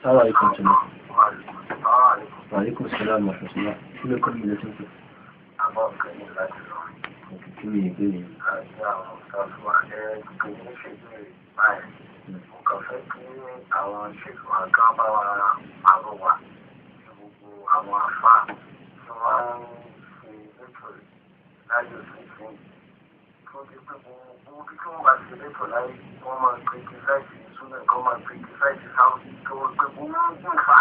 Assalamu alaikum tula. Wa alaikum salam wa rahmatullah. Kí ló kọ́ mi lẹ́sìn fún? Kí ni ìbéèrè yín? Mo kàn fẹ́ kí àwọn ṣètò àgá bá wa àrọwà sí gbogbo àwọn àfáà tí wọ́n ń ṣe ètò láyé òṣìṣẹ́ tó di pé gbogbo bí tí wọ́n bá ṣe létò láyé, wọ́n máa criticize súnà kan, máa criticize Saudi, tó pé gbogbo ìfà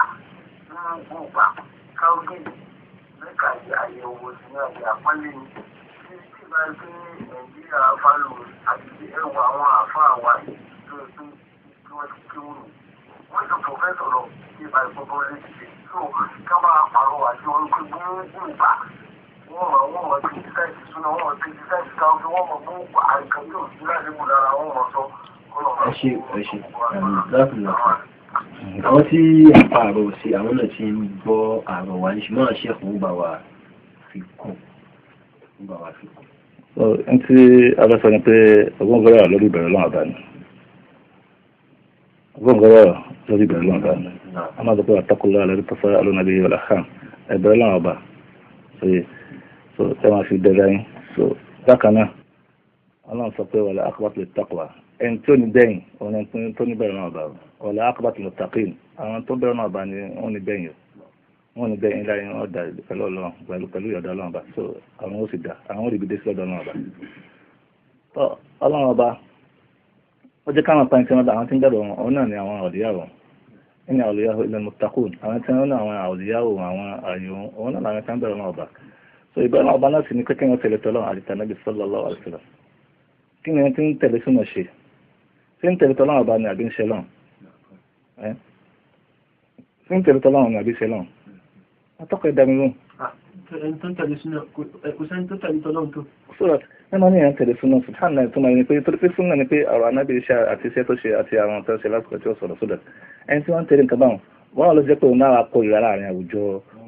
gbogbo ìgbà Saudi mẹ́ka àyẹ̀wò sí ní àyè àpọ́nlé ni tí tí bá gbé Nàìjíríà fálò àti ẹwà àwọn àfáà wa yìí tó yẹ pé tí wọ́n ti kéwù nù, wọ́n ti professor lọ tí ìbá ìgbọ́gbọ́ lè ṣe tó ká máa pàrọwà sí wọn pé gbogbo ìgbà wọ́n máa criticize súnà, wọ́n máa criticize Saudi, wọ́n máa gbogbo àìkàn tí ò sí láti mú lára wọ́n máa sọ. Ẹ ṣe, ẹ ṣe láti lọ fún àwọn tí àpá àrò sí, àwọn náà ti ń gbọ́ àrò wa ní, ṣùgbọ́n àṣẹ kò bá wa fi kún, bá wa fi kún. So n tí a fẹ́ sọ ni pé ọgbọ́n lórí ìbẹ̀rẹ̀ lọ́wọ́ àbá ni, ọgbọ́n lórí ìbẹ̀rẹ̀ lọ́wọ́ àbá ni. A máa sọ pé àtàkùnlé alẹ́ tó fẹ́ alónàbí wal arham, ẹ̀bẹ̀rẹ̀ lọ́wọ́ àbá so so ẹ máa fi dẹ́ra yín. So bákan náà, Ọlọ́run sọ pé wal aqibatu lit taqwa, ẹni tí ó ní bẹ́yìn òun ẹni tó ní bẹ̀rẹ̀ náà bá, wal aqibatu lil muttaqin, àwọn tó bẹ̀rẹ̀ náà bá ni wọ́n ní bẹ́yìn o, wọ́n ní bẹ́yìn láyé wọ́n dà pẹ̀lú Ọlọ́run, pẹ̀lú ìyọ̀dọ̀ Ọlọ́run bá. So àwọn ó sì dà, àwọn ó rí ibi dé sí ọ̀dọ̀ Ọlọ́run bá. Tọ́ Ọlọ́run ọba ó jẹ́ káwọn pàǹtí wọn, àwọn tí ń bẹ̀rù wọn, òun náà ni àwọn àwòlíyàwó ẹni àwòlíyàwó ilal muttaqun, àwọn tí wọn náà àwọn àwòlíyàwó, àwọn àyò òun náà làwọn tí ń bẹ̀rù wọn ọba. So ìbẹ̀rù ọba náà sì ni pé kí wọ́n tẹ̀lé tọ́lọ́run àti tànàbí sallallahu alaihi wasallam. Kí ni wọ́n ti ń tẹ̀lé súnà ṣe? Ṣé ń tẹ̀lé tọ́lọ́run ọba ni àbí ń ṣe lọ́n? Ṣé ń tẹ̀lé tọ́lọ́run ni àbí ń ṣe lọ́n? Atọ́kọ̀ ẹ̀dá mi lóhùn. Ẹni tó ń tẹ̀lé súnà kò sẹ́ni tó tẹ̀lé tọ́lọ́run tó. So that ẹ máa ní ìyẹn tẹ̀lé súnà, subhanallah, tó máa ní pé torí pé súnà ni pé ọ̀rọ̀ anábì iṣẹ́ àti iṣẹ́ tó ṣe àti àwọn tó ṣe lásìkò tí ó sọ̀rọ̀, so that ẹni tí wọ́n ń tẹ̀lé nǹkan báwọn, wọ́n lọ jẹ́ pé òun náà kó ìrora láàrin àwùjọ,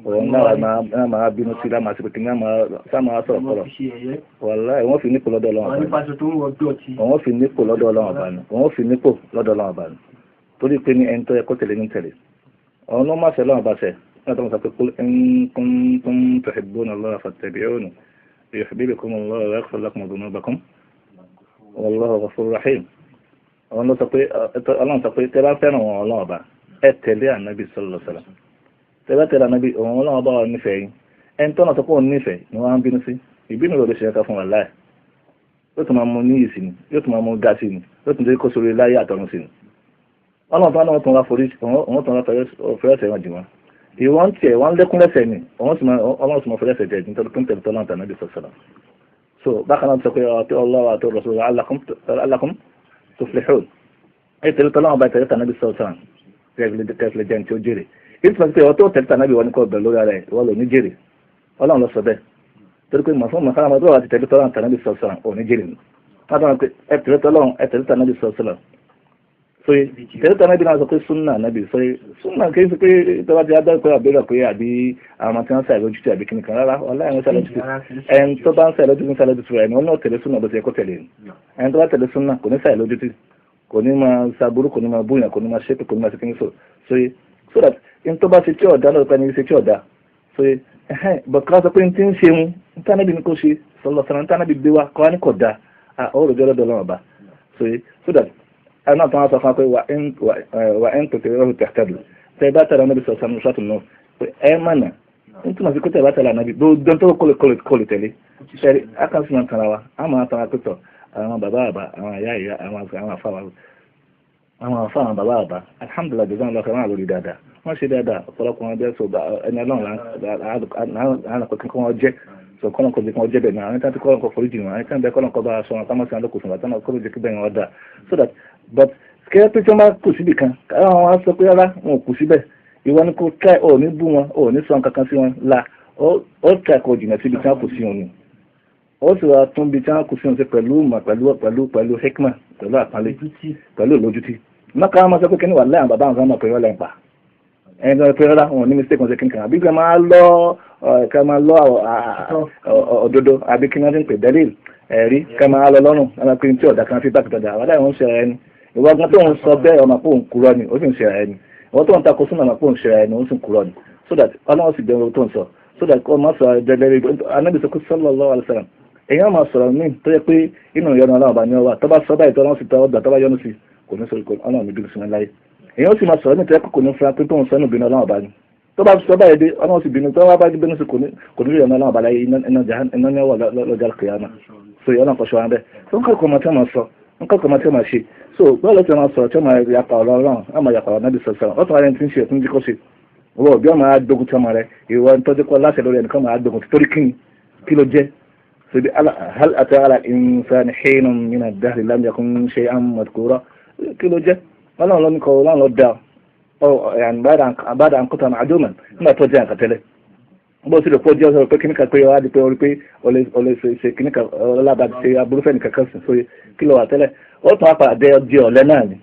òun náà máa bínú sí lámàá sí pé kí ní sá máa sọ̀rọ̀ kọ̀rọ̀. Wàláhì, wọ́n fi nípò lọ́dọ̀ Ọlọ́run ọba ni, wọ́n fi nípò lọ́dọ̀ Ọlọ́run ọba ni, wọ́n fi nípò lọ́dọ̀ Ọlọ́run ọba ni, torí pé ní ẹni tó yẹ kó tẹ̀lé ní tẹ̀lé ọ̀hún ló má ṣe Ọlọ́run ọba ṣe náà tó ń sọ pé qul in kuntum tuhibbuna Allaha fattabi'uni yuhbibkumu Allahu wa yaghfir lakum dhunubakum wallahu ghafurur rahim. Ọ̀hún ló sọ pé Ọlọ́run sọ pé tẹ́ bá fẹ́ràn wọn Ọlọ́run ọba, ẹ tẹ̀lé ànábì sallallahu alaihi wasallam. Tẹ́ bá tẹ̀lé ànábì, òun Ọlọ́run ọba wà nífẹ̀ẹ́ yín. Ẹni tó náà sọ pé òun nífẹ̀ẹ́ ni wọ́n á ń bínú sí, ìbínú rẹ̀ ló ṣe ẹ̀ka fún wa láì yóò tún máa mú níyì sí ni, yóò tún máa mú ga sí ni, yóò tún jẹ́ kó sórí láyé àtọ̀run sí ni. Ọlọ́run tó náà tún wá forí, òun tún wá fẹ́rẹ́sẹ̀ wọn jù wọn. Ìwọ́n tiẹ̀ wọ́n lékún lẹ́sẹ̀ ni, òun sì máa Ọlọ́run sì máa fẹ́rẹ́sẹ̀ jẹ́ nítorí pé ń tẹ̀lé tọ́lá àtànábì sọ̀sọ̀rọ̀. So bákan náà sọ pé ọtí Allahu àti Rasul la'allakum tuflihun, ẹ tẹ̀lé tọ́lá wọn bá tẹ̀lé tànábì sọ̀sọ̀rọ̀ kẹfìlẹ̀ jẹun tí ó jèrè. Ìtumọ̀ sí pé ọtí ó tẹ̀lé tànábì wọn ni kò bẹ̀ lórí ara ẹ̀, wọ́n lò ní jèrè. Ọlọ́run ló sọ bẹ́ẹ̀, torí pé mọ̀ fún mọ̀ fún àti tẹ̀lé tọ́lá tànábì sọ̀sọ̀rọ̀ ò ní jèrè nù. Wọ́n pé ẹ tẹ̀lé tọ́lá, ẹ tẹ̀lé tànábì sọ̀sọ̀rọ̀. So tẹ̀lé tànábì náà sọ pé súnà nábì sọ súnà kì í ṣe pé tọ́lá ti adá pé àbẹ̀rẹ̀ pé àbí àwọn tí wọ́n ṣàì lójútì àbí kíni kan rárá, ọláyà ń ṣàì lójútì. Ẹni tó bá ń ṣàì lójútì ń ṣàì lójútì rẹ̀ ni wọ́n náà tẹ̀lé súnà bó ti yẹ kó tẹ̀lé ni. Ẹni tó bá tẹ̀lé súnà kò ní ṣàì lójútì, kò ní máa ṣàbúrú, kò ní máa búyàn, kò ní máa ṣépè, kò ní máa ṣe kíní. So so that n tó bá ṣe tí ọ̀dà náà pẹ́ ní ṣe tí ọ̀dà so ẹ̀hẹ́n but ká sọ pé n ti ń ṣe ń ntànàbí ni kò ṣe sọlọ sọlọ ntànàbí gbé wa kọ́ wa ní kò da ó rò jọ́ lọ́dọ̀ Ọlọ́run ọba. So so that ẹ̀ náà tó wá sọ fún wa pé wà ẹ̀ ń tètè rẹ̀ tẹ̀tẹ̀dù tẹ̀ bá tẹ̀lé anábì sọ̀rọ̀ sọ̀rọ̀ sọ̀rọ̀ nù pé ẹ̀ mọ̀nà n túmọ̀ sí pé tẹ̀ bá tẹ̀lé anábì gbogbo tó kọ́lé tẹ̀lé tẹ̀lé akásí máa tara wa, á máa tara pé tọ̀ àwọn bàbá àbá, àwọn àyà ìyá, àwọn àfa wa, àwọn àfa àwọn bàbá àbá, alhamdulilayi jẹ́ sọ́nà lọ́kàn lórí dáadáa, wọ́n ṣe dáadáa ọ̀pọ̀lọpọ̀ wọn bẹ́ẹ̀. Sọ ẹni Ọlọ́run àlàkọ̀ kí wọ́n jẹ́ sọ kọ́nà kọ́ jẹ́ kí wọ́n jẹ́ bẹ́ẹ̀ náà, àwọn tí wọ́n ti kọ́nà kọ́ foríjì wọn, àwọn tí wọ́n bẹ kọ́nà kọ́ bá aṣọ wọn kámọ́sí àwọn lókùn àtàwọn kọ́ jẹ́ kí bẹ́ẹ̀ wọn dà. So that but kí pé tí wọ́n bá kù síbì kan, káwọn wọn sọ pé rárá, wọn ò kù síbẹ̀, ìwọ ni kò try, ò ní bú wọn, ò ní sọ nǹkan kan sí wọn la, ó try kò jìnnà síbi tí wọ́n kù sí wọn ni, ó sì wá tún bí tí wọ́n kù sí wọn sí pẹ̀lú ìmọ̀, pẹ̀lú hikma, pẹ̀lú àpọ́nlé, pẹ̀lú ìlójútì. Mọ́kà wọn sọ pé kí ni wà láyàn bàbá àwọn kan mọ̀ pé wọ́n lẹ́ ń pa ẹni tó ń pè rárá, wọn ò ní mistake wọn ṣe kíkan àbí kí wọ́n máa lọ, kí wọ́n máa lọ òdodo àbí kí wọ́n ti ń pè delil ẹ̀rí, kí wọ́n máa lọ lọ́rùn wọ́n máa pè ní tí ọ̀dà kan fi bá kìtàdà àwọn aláìwọ̀n ń ṣe ara ẹni. Ìwọ gan tó ń sọ bẹ́ẹ̀, ọmọ pé òun kúrọ́ ni, ó sì ń ṣe ara ẹni. Wọ́n tó ń takò súnà máa pò ń ṣe ẹni ó sì ń kúrọ̀ ni, so that ọlọ́run sì bẹ̀rù tó ń sọ, so that kọ́ máa sọ jẹjẹrẹ. Anábì sọ pé sallallahu alaihi wasallam, èèyàn máa sọ̀rọ̀ míì tó yẹ pé inú ìyọnu ọlọ́run bá ní ọwà tó bá sọ báyìí tó ọlọ́run sì tọwọ́ gbà, tó bá yọnu sí kò ní sọ ọlọ́run mi bínú sí wọn láyé. Èèyàn sì máa sọ̀rọ̀ míì tó yẹ pé kò ní fura pé tó ń sọ inú ìbínú ọlọ́run bá ní, tó bá sọ báyìí dé ọlọ́run sì bínú, tó bá bá bínú sí kò ní rí ọlọ́run bá láyé, iná ní ọwọ́ lọ́jà kìyàmá. So ọlọ́run kọ́ ṣọ́ wọn bẹ́ẹ̀ tó ń kọ́ ọmọ tí wọ́n máa sọ, ń kọ́ ọmọ tí wọ́n máa ṣe. So bọ́ọ̀lù tí wọ́n máa sọ̀rọ̀ tí wọ́n máa yapa ọ̀rọ̀ ọlọ́run, wọ́n máa yapa ọ̀rọ̀ nábì sọ̀rọ̀ wọ́n tún wá ẹni tí ń ṣe ẹ̀tún jí kó ṣe wọ́n bí wọ́n máa dogun tí ọmọ rẹ̀ ìwọ ń tọ́jú kọ́ láṣẹ lórí ẹnìkan máa dogun torí kí kí ló jẹ́. So bí hal ata ala insani hinun mina dahri lam yakun shay'an madhkura, kí ló jẹ́? Ọlọ́run ló ní kọ́, ọlọ́run ló dá ọ ba'da an kunta ma'duman, nígbà tó jẹ́ àkàtẹ́lẹ̀ bó ti lè pọ̀ jẹ́ ọ̀sọ̀rọ̀ pé kíníkà pé ọ̀hádìí pé orí pé ọ̀lẹ́ ṣe kíníkà ọlábàá ṣe aburúfẹ́ nìkan kan sì sóye kí ló wà tẹ́lẹ̀, ó tún á padà di ọ̀lẹ́ náà ni,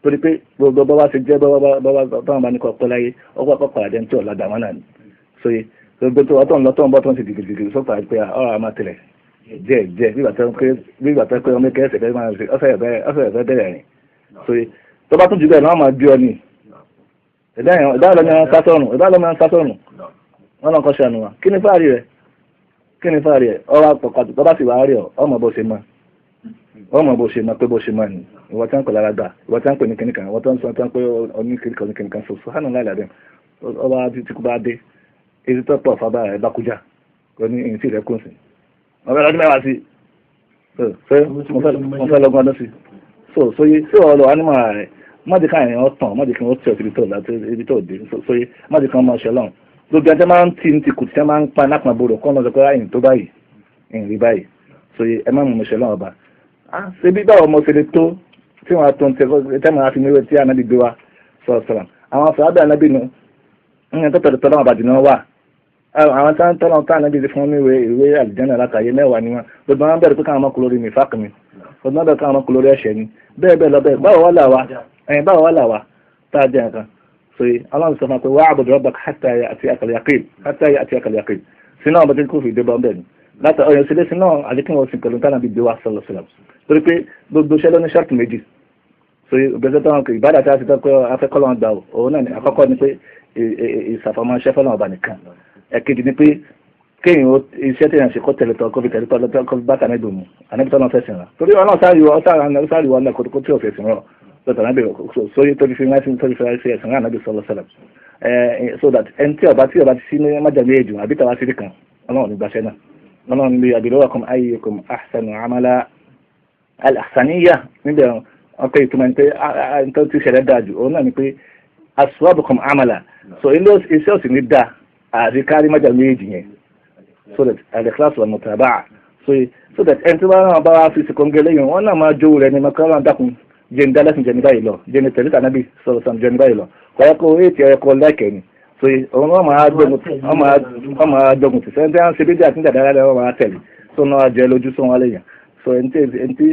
torí pé gbogbo bá ṣe jẹ́ báwọn bá ní kọ́ pẹ́ láyé ọgbà pọ̀ padà dẹ́n tí ọ̀la dàmọ́ náà ni. Sóye gbogbo tó wà tó ń lọ tó ń bọ́ tó ń ṣe dìgìdìgì sọ́pà pé ọ̀rọ̀ àmà tẹ̀lẹ̀ jẹ́ jẹ́ bí ìgbà tó pé ọmọ kẹsẹ̀ fẹ́ máa ṣe ọ̀fẹ́ ẹ̀fẹ́ bẹ̀rẹ̀ rìn. Sóye tó bá tún jù bẹ́ẹ̀ náà máa bí ọ ni ìdá ìlọ́ni wọn lọ kọ ṣe ànúwà. Kí ni fáàrí rẹ? Kí ni fáàrí rẹ? Ọwọ́ àpọ̀pọ̀ tó bá sì wá rí ọ, ọmọ bó ṣe mọ, ọmọ bó ṣe mọ pé bó ṣe mọ ni ìwọ tí wọn pè lára gbà, ìwọ tí wọn pè ní kíníkan, ìwọ tí wọn sọ tí wọn pè ní kíníkan ní kíníkan. So sùhánù láìláì dẹ ọba tí kú bá dé èyí tó pọ̀ fábà rẹ bá kújà kò ní ìyìn tí rẹ kùn sí ọbẹ̀ lọ́dún mẹ́wàá sí mo fẹ́ lọ́gbọ́n ọdún sí. So sóye sí ọ̀rọ̀ ánímọ̀ rẹ mọ́dé káyọ̀ yẹn ọ̀tàn mọ́dé kí wọ́n tẹ̀ ọ́ ibi tó dé sóye mọ́dé kan máa ṣe lọ́run gbogbo ẹni tí máa ń tì ní ti kù tí máa ń pa lápá borò kọ́ lọ́sọ̀ pé àyìn tó báyìí ìrìn rí báyìí sóye ẹ má mú mi ṣe lọ́wọ́ ọba. Ṣé bí báwo mo ṣe lè tó tí wọ́n á tó ń tẹ tẹ́ máa fi níwèé tí ànábì gbé wa sọ̀rọ̀ sọ̀rọ̀ àwọn sọ̀rọ̀ ànábì nu ń tó tẹ̀lé tọ́lọ́wọ́ àbàjì náà wà àwọn tí wọ́n tọ́lọ́ tá ànábì fún níwèé ìwé àlùjánnà látàyè mẹ́wàá ni wọ́n gbogbo wọn bẹ̀rẹ̀ pé káwọn ọmọ kúlórí mi fáàkì mi gbogbo wọn bẹ̀rẹ̀ káwọn ọmọ kúlórí ẹ̀ṣẹ̀ ni bẹ́ẹ̀ bẹ́ẹ̀ lọ bẹ́ẹ̀. Báwo wá là wá ẹ̀yìn báwo wá là wá tá a jẹ́ nǹkan? So Allah sọ fún wa pé wa'bud rabbaka hatta ya'tiyaka al-yaqin, hatta ya'tiyaka al-yaqin, sínú àwọn ọmọdé kò fi dé bọ́ bẹ́ẹ̀ ni láti ọyàn sílé sínú àdékùn ọ̀sìn pẹ̀lú tánà bíi déwà sallallahu alaihi wasallam, torí pé gbogbo iṣẹ́ ló ní ṣáàtì méjì. So ìgbésẹ̀ tó wọn kò ìbádà tí a ti tọ́ pé afẹ́kọ́ lọ́wọ́ gbà òun náà ni àkọ́kọ́ ni pé ìsàfọmọṣẹ́ fọlọ́wọ́ ọba nìkan, ẹ̀kejì ni pé kéèyàn iṣẹ́ téèyàn ṣe kọ́ tẹ̀lé tọ́ kó fi tẹ̀lé tọ́ kó fi bá tànà ìdòmù ànábì tọ́lọ́ fẹ̀sìn rà, torí ọlọ́run sáré wọ ọ̀nà kó tí ò fẹ̀sìn rọ̀ lọ́tọ̀ náà bẹ̀rẹ̀ sórí tó fi ránṣẹ́ tó fi ránṣẹ́ ẹ̀sìn rán ànábì sallallahu alaihi wasallam. So that ẹni tí ọba tí ọba ti sí ní májàmí èjò àbí tàwa sí kan ọlọ́run ní gbaṣẹ́ náà ọlọ́run ní yabluwakum ayyukum ahsanu amala al-ahsaniyya níbẹ̀ ọkọ̀ ìtumọ̀ ní pé tó ti ṣẹlẹ̀ dáa jù òun náà ni pé aswabukum amala. So ilé iṣẹ́ òsì ní dáa àti kárí májàmí èjì yẹn, so that al-ikhlas wal mutaba'a. So that ẹni tí wọ́n bá wá fi ṣèkóńgé lẹ́yìn wọn náà máa jó rẹ̀ ní mọ́kànlá dákun jẹni dálẹ́sìn jẹni báyìí lọ jẹni tẹ̀lé tànàbí sọ̀rọ̀ sàn jẹni báyìí lọ kọ̀ọ̀yẹ́ kó ètì ẹ̀yẹ kọ́ láìkẹ́ ni. So òun wọ́n máa dọ́gun tì sẹ́ni tí wọ́n ṣe bí díẹ̀ àti dàda rẹ̀ wọ́n máa tẹ̀lé tó náà jẹ lójú sóun wálé yẹn. So ẹni tí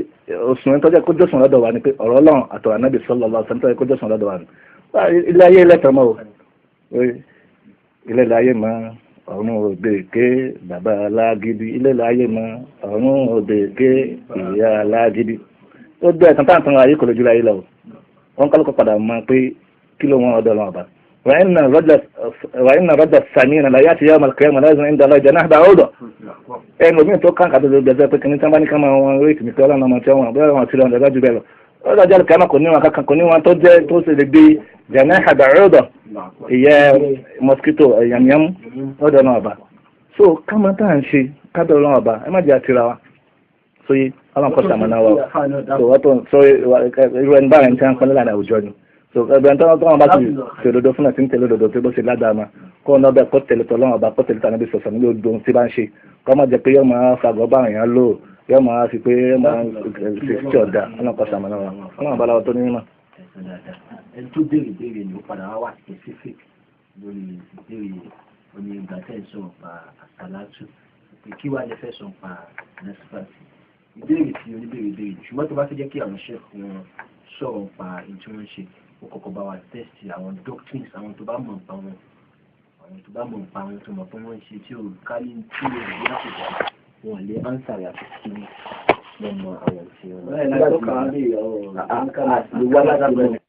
òsùn ẹni tó jẹ́ kó jọ̀sùn lọ́dọ̀ wa ni pé ọ̀rọ̀ Ọlọ́run àtọ̀rọ̀ ànábì sallallahu alaihi wasallam tó jẹ́ kó jọ̀sùn lọ́dọ̀ wa ni ilé ayé lẹ́tọ̀ọ́ mọ́ o, ilé ayé mọ́ ọ̀run òdèké bàbá alágídí, ilé ayé mọ́ ọ̀run òdèké ìyá alágídí. Ó gbé ẹ̀sán táǹtàn ayé kò lójú láyé lọ wọn kálukọ padà mọ̀ pé kí ló wọn ọ̀dọ̀ lọ́wọ́ bá. Wa inna rajula samina la ya'ti yawm al-qiyamah la yazinu inda Allahi janaha ba'udah. Ẹnu omi tó kàn kàtó gbẹgbẹ pé kìnìún tí wọn bá ní ká máa wọn réètì ní pé ọlọ́run ọmọ tí wọn bẹ́ẹ̀ wọn ti lọ ọ̀dọ̀ jù bẹ́ẹ̀ lọ ọlọ́run ọjọ́ kàmá kò ní wọn kankan kò ní wọn tó jẹ́ tó ṣe lè gbé janaha ba'udah ìyẹ́ mosquito ẹ̀yàmíyàmú ọ̀dọ̀ náà bá. So kámá tá à ń ṣe kábẹ́ ọlọ́run ọba ẹ má jẹ́ àtìra wa sóyè ọlọ́run kọ́ sàmánà wa o. So wọ́n tó so irú ẹni báyìí tí wọ́n ń pọ́n nílànà àwùjọ ni. So ẹgbẹ́ tó wọn bá ti ṣe òdodo fún àti ń tẹ̀lé òdodo tó bó ṣe ládàá ma kó ọ̀nà ọbẹ̀ kó tẹ̀lé tọ́lọ́run ọba kó tẹ̀lé tànà bí sọ̀sọ̀ níbi odò tí bá ń ṣe kọ́ má jẹ́ pé yóò máa fagọ́ bá èèyàn lò yóò máa fi pé yóò máa ṣe tí ọ̀dà ọlọ́run kọ́ sàmánà wa ọlọ́run bá láwọ tó ní mímọ́. Ẹni tó béèrè béèrè ni ó padà wá wà specific lórí ìbéèrè oní ìgbà tẹ́ ń sọ̀rọ̀ pa àsálátù pé kí wàá lè fẹ́ sọ pa nẹ́sífàtì ìbéèrè tí oníbéèrè béèrè, ṣùgbọ́n tó bá fẹ́ jẹ́ kí àwọn chef wọn sọ̀rọ̀ pa èyí tí wọ́n ń ṣe ó kọ́kọ́ bá wa test àwọn doctrines àwọn tó bá mọ̀ nípa wọn, àwọn tó bá mọ̀ nípa wọn tó mọ̀ pé wọ́n ń ṣe tí ò kálí tí ò rí àkókò wọn lè ánsà rẹ̀ àti kí wọ́n mọ àwọn tí wọ́n.